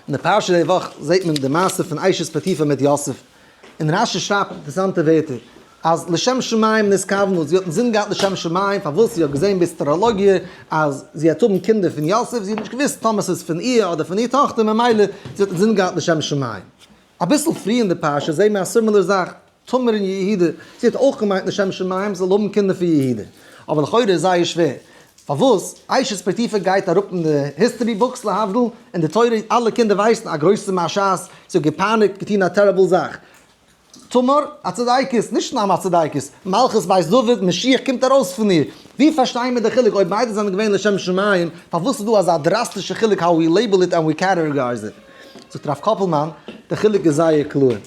אין די פרשה די וואך זעט מען די מעשה פון אשת פוטיפר מיט יוסף, און רשי שרייבט אינטערעסאנטע ווערטער, אז לשם שמים נתכוונו, זי האט אינזין געהאט לשם שמים, פארוואס זי האט געזען באסטראלאגיע אז זי וועט האבן קינדער פון יוסף, זי האט נישט געוואוסט טאמער ס'איז פון איר אדער פון איר טאכטער, ממילא זי האט אינזין געהאט לשם שמים. אביסל פרי אין די פרשה זעהן מיר א similar זאך, תמר און יהודה, זי האט אויך געמיינט לשם שמים זאל האבן קינדער פון יהודה, אבער לכאורה איז זייער שווער, פארוואס אשת פוטיפר גייט אראפ אין די history books להבדיל, אין די תורה אלע קינדער ווייסן א גרויסע משעת, זי האט געפייניגט, געטון א terrible זאך. תמר, א צדיקת, נישט סתם א צדיקת, מלכות בית דוד, משיח קומט ארויס פון איר. ווי פארשטייען מיר די חילוק אויב ביידע זענען געווען לשם שמים, פארוואס איז דא אזא דראסטישע חילוק how we label it and we categorize it? זאגט הרב קאפלמאן, די חילוק איז זייער קלאר.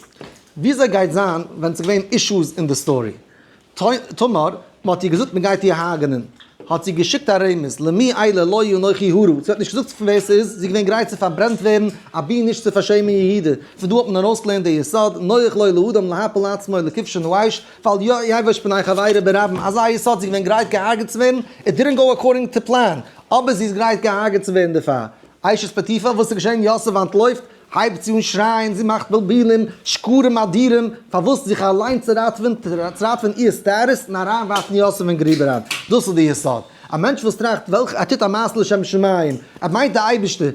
וויאזוי גייט זיין ווען ס'איז געווען issues אין די story? תמר, מ'האט איר געזאגט מ'גייט איר הרג'נען, האט זי געשיקט א רמז, למי אלה לא אנכי הרה, זי האט נישט געזאגט פון ווער ס'איז, זי איז געווען גרייט צו פארברענט ווערן, אבי נישט צו פארשעמען יהודה, פון דא האט מען ארויסגעלערנט די יסוד, נוח לו לאדם להפיל עצמו לכבשן האש, ואל יבוש פני חברו ברבים, אזא יסוד, זי איז געווען גרייט געהארגעט צו ווערן, it didn't go according to plan, אבער זי איז גרייט געהארגעט צו ווערן דערפאר. אשת פוטיפר, וואס איז געשען? יוסף אנטלויפט, הייבט זי אן שרייען, זי מאכט בלבולים, שקרים אדירים, פארוואס זיך אליין צו ראטעווען, צו ראטעווען איר status און אריינווארפן יוסף אין גריב אריין. דאס איז די יסוד. א מענטש וואס טראכט, וועלכע, ער טוט א מעשה לשם שמים, ער מיינט די אייבערשטער,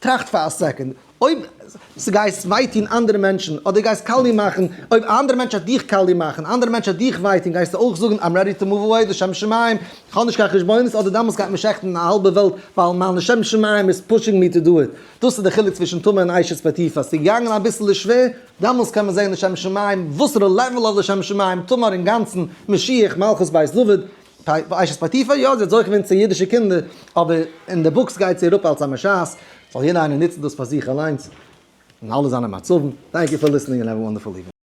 טראכט פאר א second, אויב ס'גייסט וויי טון אנדערע מענטשן, אדער גייסט קאליע מאכן, אויב א אנדערע מענטש וועט דיך קאליע מאכן, אנדערע מענטש וועט דיך וויי טון, גייסטו אויך זאגן I'm ready to move away, לשם שמים, כ'האב נישט קיין חשבונות, אדער דעמאלטס גייט מען שעכטן א האלבע וועלט, ווייל מיין לשם שמים איז pushing me to do it. דאס איז די חילוק צווישן תמר און אשת פוטיפר, ס'איז געגאנגען אביסל שווער, דעמאלטס קען מען זען לשם שמים, וואסערע level of לשם שמים, תמר אינגאנצן, משיח, מלכות בית דוד, אשת פוטיפר, יא, זי האט זוכה געווען צו אידישע קינדער, אבער אין די books גייט זי אראפ אלס א משעת, זאל יעדער איינער נוצן דאס פאר זיך אליינס, אין אלע זיינע מצבים. Thank you for listening and have a wonderful evening.